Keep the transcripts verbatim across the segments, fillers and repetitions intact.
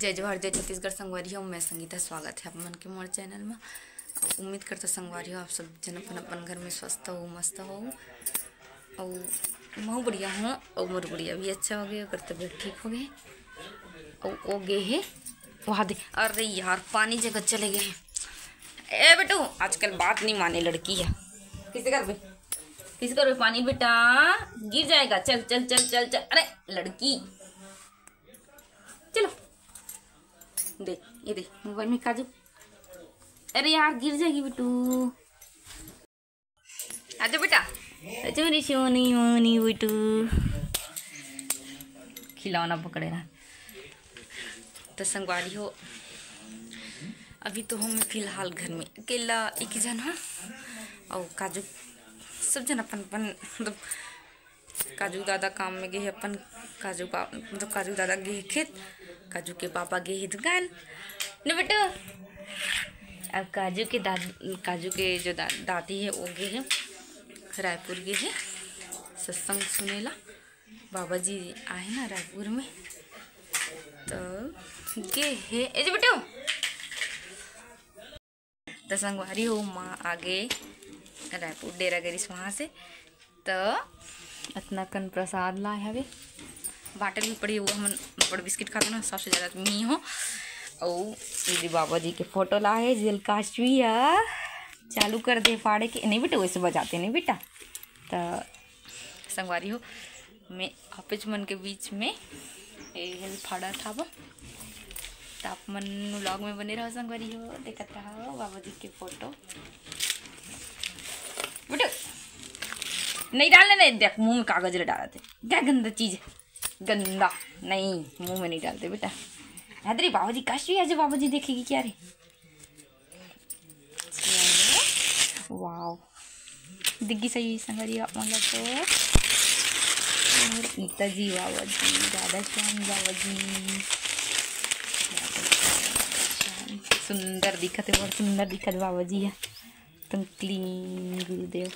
जय जोहार, जय छत्तीसगढ़ संगवारी हो, मैं संगीता, स्वागत है आप मन के मोर चैनल में। उम्मीद करता संगवारी हो, आप सब जन अपन अपन घर में स्वस्थ हो, मस्त हो। अउ मैं बढ़िया हूँ, अउ मोर गुड़िया भी अच्छा हो गया, ओकर तबीयत ठीक हो गए। अउ ओ गे हे वहाँ दे, अरे यार, पानी जगह चले गए हैं। ए बेटू, आजकल बात नहीं माने लड़की है। किसे करबे, किसे करबे पानी बेटा, गिर जाएगा। चल चल चल चल चल। अरे लड़की, चलो। दे, ये दे मोबाइल में काजू। अरे यार, गिर जाएगी बेटू। आजा बेटा, आजा मेरी सोनी मोनी बेटू। खिलौना पकड़े ना। तो संगवारी हो, अभी तो हम फिलहाल घर में अकेला एक ही जन हा। और काजू सब जन अपन अपन, मतलब, काजू दादा काम में गए हे अपन। काजू पा-, मतलब, काजू दादा गए हे खेत, काजू के पापा गए हे दुकान। न बेटू, अब काजू के दाद-, काजू के जो दा-, दादी है, वो गए हे रायपुर, गए हे सत्संग सुनेला। बाबा जी आए ना रायपुर में, तो गए हे। ए जे बेटू, त संगवारी हो, माँ आगे रायपुर डेरा गे रिहिस, वहाँ से त अतना कन प्रसाद लाए हवे। बांटे ल भी पड़ी, वो हमन बड़ बिस्किट खाते ना, सबसे ज्यादा त मी हो। अउ ये बाबा जी के फोटो लाए हे, जेल काशवी ह चालू कर दे फाड़े के। नहीं बेटा, वैसे बजाते नहीं बेटा। त संगवारी हो, मैं आप मन के बीच में ए हेल फाड़त हावो। त आप मन vlog में बने रहो संगवारी हो, देखत रहो बाबा जी के फोटो। बेटू, नहीं डालने, नहीं, देख मुंह में कागज ले डालत हे। क्या गंदा चीज है, गंदा। नहीं, मुंह में नहीं डालते बेटा। अरे बाबा जी, काशवी, आज बाबा जी देखेगी क्या रे? वाओ, दिग्गी सही संगवारी आप मन ला तो। और नेताजी बाबा जी, राधा श्याम बाबा जी, सुंदर दिखत हे, बड़ सुंदर दिखत बाबा जी हे। तुम क्लीन गुरुदेव।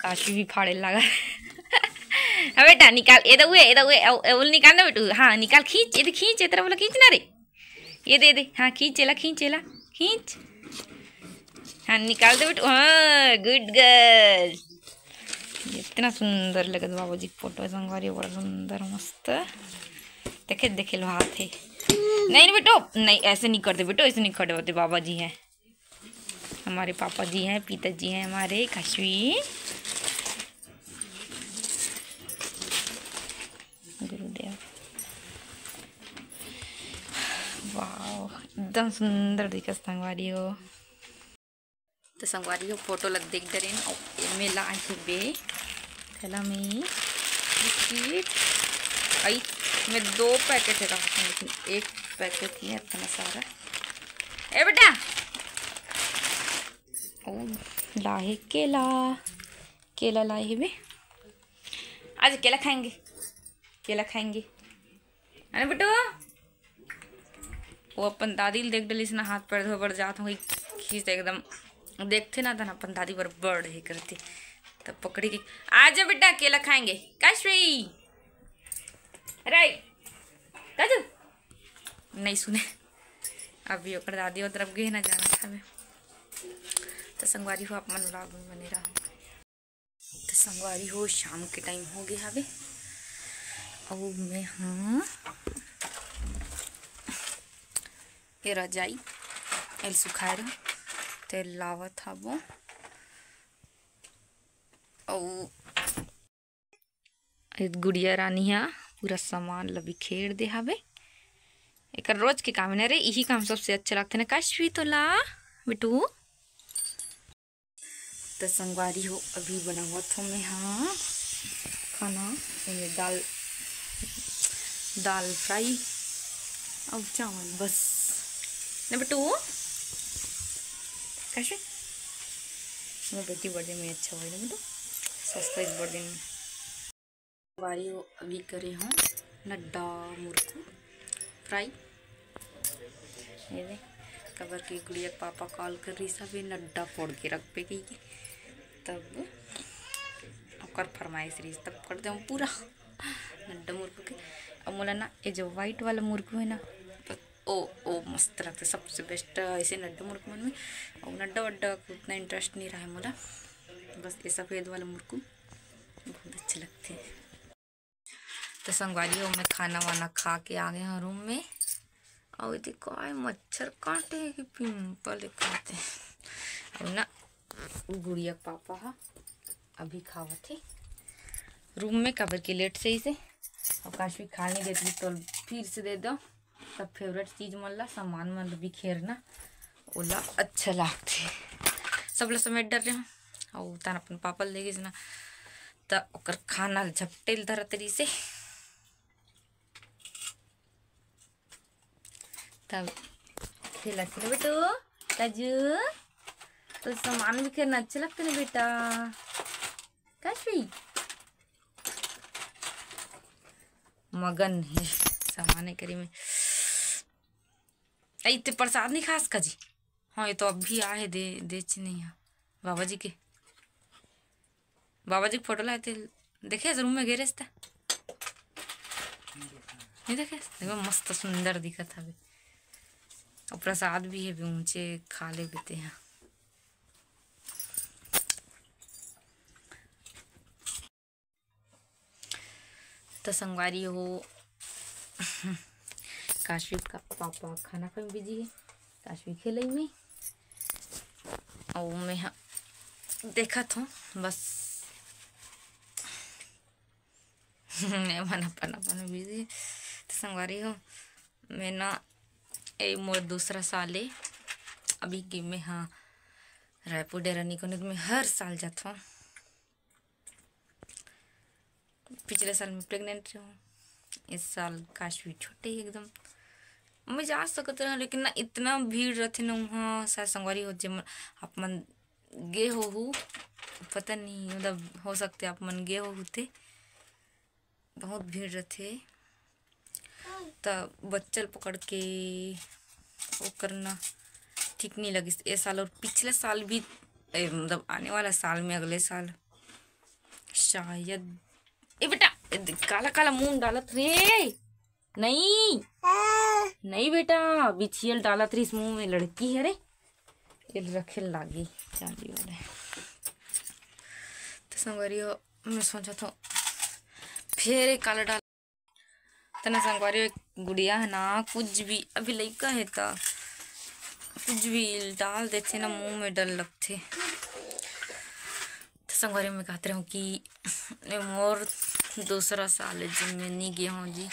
काशी भी फाड़े लगा। अब बेटा निकाल, ये दउए, ये दउए, ए, ए, निकाल ना बेटू। हाँ निकाल, खींच, ये दे, खींच, ये तरफ वाला खींच ना रे। ये दे दे, हाँ खींच, चला खींच, चला खींच। हाँ निकाल दे बेटू, हाँ गुड गर्ल। इतना सुंदर लगत बाबा जी के फोटो संगवारी, बड़ा सुंदर मस्त। देखे देखे लो हाथ है। नहीं नहीं बेटो, नहीं ऐसे नहीं करते बेटो, ऐसे नहीं खड़े होते, बाबा जी हैं। हमारे पापा जी हैं, पिताजी हैं हमारे, काशवी, गुरुदेव। वाओ, एकदम सुंदर दिखत संगवारी हो। तो संगवारी हो, फोटो ला देख डरेन, अउ एमे लाए हे बे। थैला में बिस्किट, आई में दो पैकेट है, लेकिन एक पैकेट में इतना सारा। ए बेटा, ओ लाहे केला, केला लाए हे बे। आज केला खाएंगे, केला खाएंगे। अरे बेटू, वो अपन दादी ल देख डलिस ना, हाथ पैर धोए बर जात हो, खींच एकदम देखथे ना, तन अपन दादी बर बड़ हे करथे, तब पकड़ी के, "आजा बेटा, केला खाएंगे।" काशवी, अरे काजू, नहीं सुने। अभी ओकर दादी ओ तरफ गे ना, जाना था मैं। तो संगवारी हो, आप मन vlog में बने रहो। तो संगवारी हो, शाम के टाइम हो गया हवे, अउ मैं हाँ ये रजाई एल सुखाए रह, तेल लावत हबो। अउ ए गुड़िया रानी हा पूरा सामान ला बिखेर दे हवे। एकर रोज के काम है ना रे, यही काम सबसे अच्छा लगथे ना काशवी तोला बेटू। त संगवारी हो, अभी बनावत हो मैं हा खाना, एमे दाल, दाल फ्राई अउ चावल बस। ना बेटू, कैसे? मोर बेटी बर्थडे में अच्छा होए ना बेटू, सस्ता इस बर्थडे में। संगवारी हो, अभी करे हो नड्डा मुरकू फ्राई। ये दे, काबर के गुड़िया के पापा कॉल कर रही सब, ये नड्डा फोड़ के रख पे कही के, तब ओकर फरमाइश रही, तब कर दे पूरा नड्डा मुरकू के। अब मोला ना ये जो व्हाइट वाला मुरकू है ना, ओ, ओ मस्त लगथे, सबसे बेस्ट ऐसे नड्डा मुरकू मन में। और नड्डा वड्डा उतना इंटरेस्ट नहीं रहा है मोला, बस ये सफेद वाला मुरकू बहुत अच्छे लगथे। तो संगवारी हो, मैं खाना वाना खा के आ गए हूँ रूम में। और ये काय मच्छर काटे हे कि पिंपल काटे। और ना गुड़िया के पापा हा अभी खावत हे रूम में, काबर के लेट से ही से। और काशवी खा नहीं देती तो फिर से दे दो। सब फेवरेट चीज मन ला, सामान मन ला बिखेरना, ओला अच्छा लागथे। सब ला समेट डर रहे हूँ। और तान अपन पापा ले गइस ना, त ओकर खाना ल झपटे ल धरत रहिस हे। तब खेलत हे बेटू, काजू, तो सामान बिखेरना अच्छा लगथे ना बेटा। काशवी मगन हे सामान करे में। ऐ ते प्रसाद नहीं खास का जी? हाँ, ये तो अभी आ हे, दे, दे च नहीं है बाबा जी के। बाबा जी के फोटो लाए थे, देखे रूम में गेरे था, नहीं देखे? देखो मस्त सुंदर दिखत हवे। और प्रसाद भी है, भी ऊंचे खा ले बेते हैं। तो संगवारी हो, काशवी का पापा खाना खाए में बिजी है, काशवी खेलई में, और मैं ह-, देखत हूँ बस। मैं मन अपन अपन बिजी। तो संगवारी हो, मैं ना, ए मोर दूसरा साल है अभी कि मैं, हाँ, रायपुर डेरा निको निको मैं हर साल जात हूँ। पिछले साल मैं प्रेग्नेंट रहूँ, इस साल काशवी छोटे ही एकदम। मैं जा सकत रहूँ, लेकिन ना इतना भीड़ रहथे ना वहाँ, शायद संगवारी हो, जे मन, आप मन गे होहू, पता नहीं, मतलब हो सकथे आप मन गे होहू ते, बहुत भीड़ रहथे। त बच्चा ल पकड़ के वो करना ठीक नहीं लगिस ए साल, और पिछले साल भी, ए, मतलब आने वाला साल में, अगले साल शायद। ए बेटा, ए दे-, काला काला मुंह डालत रे। नहीं, नहीं बेटा, बिछियल डालत रहिस मुंह में, लड़की है रे। ये रखे लागी चांदी वाले। तो संगवारी हो, मैं सोचा था फिर एक काला डाल। तना संगवारी हो, एक गुड़िया है ना, कुछ भी, अभी लइका है त कुछ भी डाल देथे ना मुंह में, डर लगथे। तो संगवारी हो, मैं कहत रहूँ कि ये मोर दूसरा साल है जब मैं नहीं गया हूँ जी।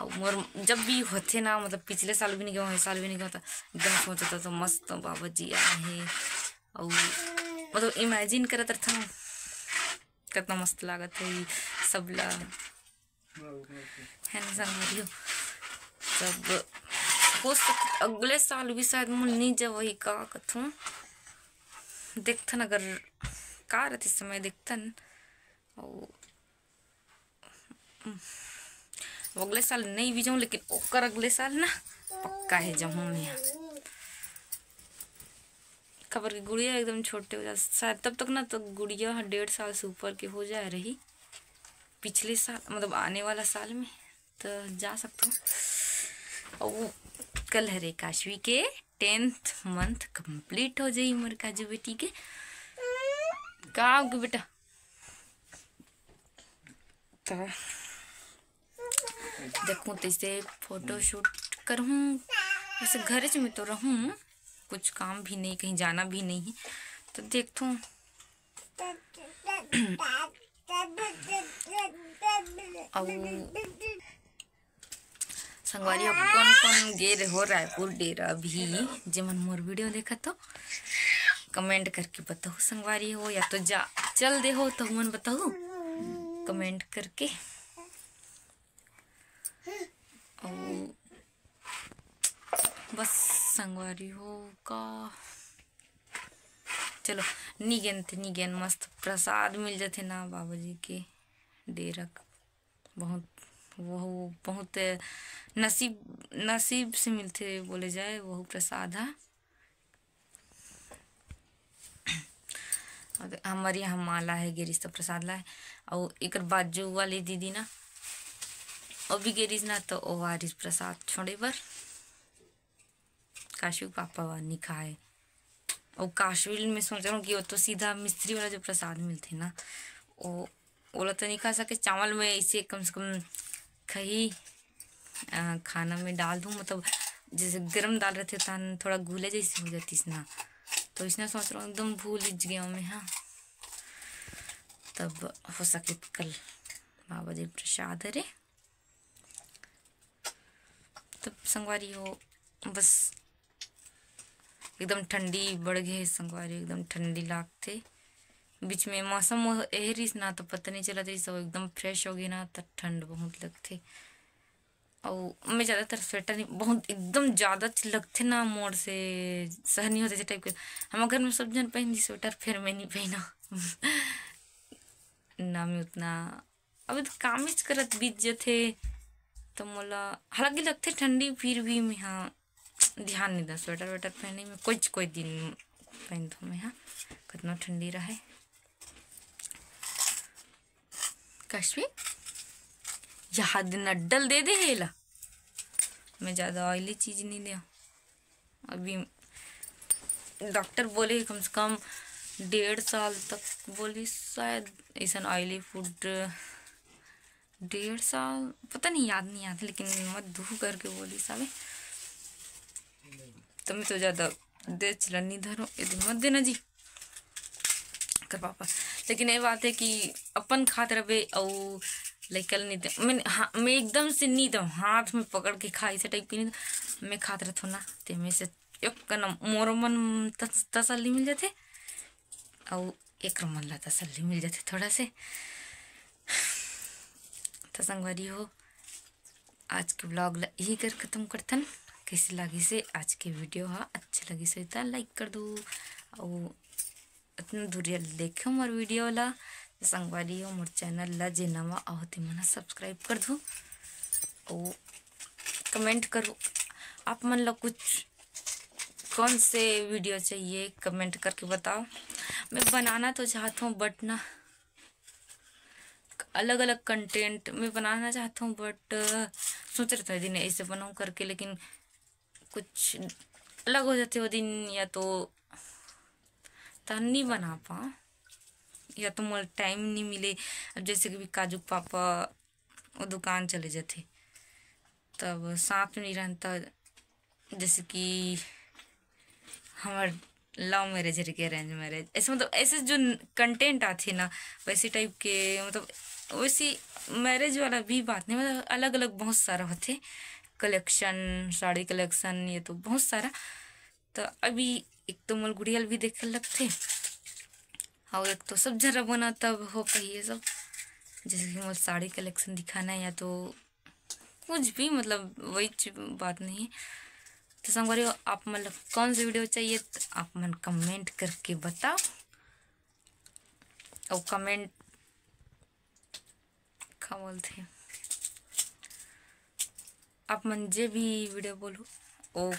और मोर जब भी होथे ना, मतलब पिछले साल भी नहीं गया हूँ, इस साल भी नहीं गया हूँ, तो एकदम सोचता तो मस्त बाबा जी आए हैं। और मतलब इमेजिन करत रहता हूँ कितना मस्त लागत है ये सब ला, है ना संगवारी हो? सब हो सक-, अगले साल भी शायद मोर नहीं जब वही का कथूँ, देखथन अगर का रहती समय देखथन। और अगले साल नहीं भी जाऊँ, लेकिन ओकर अगले साल ना पक्का है जाऊँ मैं। खबर की गुड़िया एकदम छोटे हो जा शायद, तब तक ना तो गुड़िया ह डेढ़ साल से ऊपर के हो जा रही पिछले साल, मतलब आने वाला साल में, तो जा सकता हूँ। और वो कल हरे काशवी के टेंथ मंथ कंप्लीट हो जाई मोर काजू बेटी के। का होगे बेटा? त देखूँ तैसे फोटोशूट करहूँ, वैसे घरेच में तो रहूँ, कुछ काम भी नहीं, कहीं जाना भी नहीं है, तो देखथूँ। अउ संगवारी हो, कौन कौन गे रहो रायपुर डेरा भी, जेमन मोर वीडियो देखत हो, कमेंट करके बताओ संगवारी हो, या तो जा चल दे हो तो मन बताओ कमेंट करके। अउ बस संगवारी हो का, चलो निगेन ते निगेन मस्त प्रसाद मिल जथे ना बाबा जी के डेरा क। बहुत, वो बहुत नसीब, नसीब से मिलथे बोले जाए, वो प्रसाद ह। अउ हमर यहाँ माला है, गिरिस तो प्रसाद ला है। अउ एकर बाजू वाली दीदी ना, ओ भी गे रिहिस ना, तो ओ आ रिहिस प्रसाद छोड़े बर। काशवी पापा वा नी खाए। अउ काशवी ल मैं सोच रहा हूँ कि वो तो सीधा मिस्त्री वाला जो प्रसाद मिलथे ना, वो, ओला तो नहीं खा सके। चावल में ऐसे कम से कम खही, अ, खाना में डाल दूँ, मतलब जैसे गरम दाल रहथे, तहन थोड़ा घुले जैसे हो जातीस ना, तो इसने सोच रहा हूँ, एकदम भूल ही गया मैं, हाँ। तब हो सके तो कल बाबा जी प्रसाद हरे। तब संगवारी हो, बस एकदम ठंडी बढ़ गे हे संगवारी, एकदम ठंडी लागथे। बीच में मौसम वो एहे रिहिस ना, तो पता नहीं चलत रिहिस, अउ एकदम फ्रेश हो गे ना, तो ठंड बहुत लगथे। अउ मैं ज़्यादातर स्वेटर नहीं, बहुत एकदम ज़्यादा च-, लगथे ना, मोर से सहन नहीं होथे ऐसे टाइप के। हमर घर में सब झन पहिनथे स्वेटर, फिर मैं नहीं पहिना। ना मैं उतना, अभी तो कामेच करत बीत जथे, तो मोला हालांकि लगथे ठंडी, फिर भी मैं, हाँ, ध्यान नहीं दा स्वेटर वेटर पहने में। कुछ कोई दिन पहनथों मैं, हाँ, कतनो ठंडी रहे। काशवी, यहाँ दिन अड्डल दे दे हे ला। मैं ज़्यादा ऑयली चीज़ नहीं दे। अभी डॉक्टर बोले कम से कम डेढ़ साल तक, बोली शायद ऐसन ऑयली फूड डेढ़ साल, पता नहीं, याद नहीं आते, लेकिन मत दू करके बोली सावे। तो मैं तो ज़्यादा दे चलन नहीं धरो, ये दिन मत देना जी कर पापा। लेकिन ये बात है कि अपन खात रहबे अउ लइका ल नहीं दे, मैं, हाँ, मैं एकदम से नहीं दम, हाथ में पकड़ के खा, ऐसे टाइप की नहीं दम। मैं खात रहथों ना, ते में से एक कन मोर मन तस-, तसल्ली मिल जाथे, अउ एक मन ला तसल्ली मिल जाथे थोड़ा से। तो संगवारी हो, आज के ब्लॉग ला यही कर खत्म करथन। कैसे लगिस हे आज के वीडियो हा? अच्छा लगिस हे तो लाइक कर दो, अउ अतना दूरिया ले देखे मोर वीडियो ला, तो संगवारी हो, मोर चैनल ला जे नवा आहो ते मन सब्सक्राइब कर दो, अउ कमेंट करो, आप मन ला कुछ कौन से वीडियो चाहिए, कमेंट करके बताओ। मैं बनाना तो चाहत हूँ, बट ना, अलग-अलग कंटेंट मैं बनाना चाहत हूँ, बट सोच रहे थे दिन ऐसे बनाऊँ करके, लेकिन कुछ अलग हो जाते वो दिन, या तो, तो नहीं बना पाऊँ, या तो मोला टाइम नहीं मिले। अब जैसे कि भी काजू के पापा वो दुकान चले जाते, तब साथ में नहीं रहता, जैसे कि हमार लव मैरिज हरे कि अरेंज मैरिज, ऐसे, मतलब, ऐसे जो कंटेंट आथे ना, वैसे टाइप के, मतलब, वैसे मैरिज वाला भी बात नहीं, मतलब, अलग अलग बहुत सारा होथे कलेक्शन, साड़ी कलेक्शन, ये तो बहुत सारा। तो अभी एक तो मोर गुड़िया ल भी देखे लगथे, और एक तो सब जरा बना तब हो पाही ये सब, जैसे कि मोर साड़ी कलेक्शन दिखाना है या तो कुछ भी, मतलब, वही च-, बात नहीं है। तो संगवारी हो, आप मन ला कौन सी वीडियो चाहिए, तो आप मन कमेंट करके बताओ, और कमेंट का बोलते हैं, आप मन जे भी वीडियो बोलो, वो,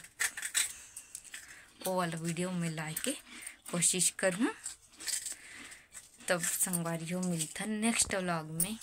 वो वाला वीडियो में लाए के कोशिश करूँ। तब संगवारी हो, मिलथन नेक्स्ट व्लॉग में।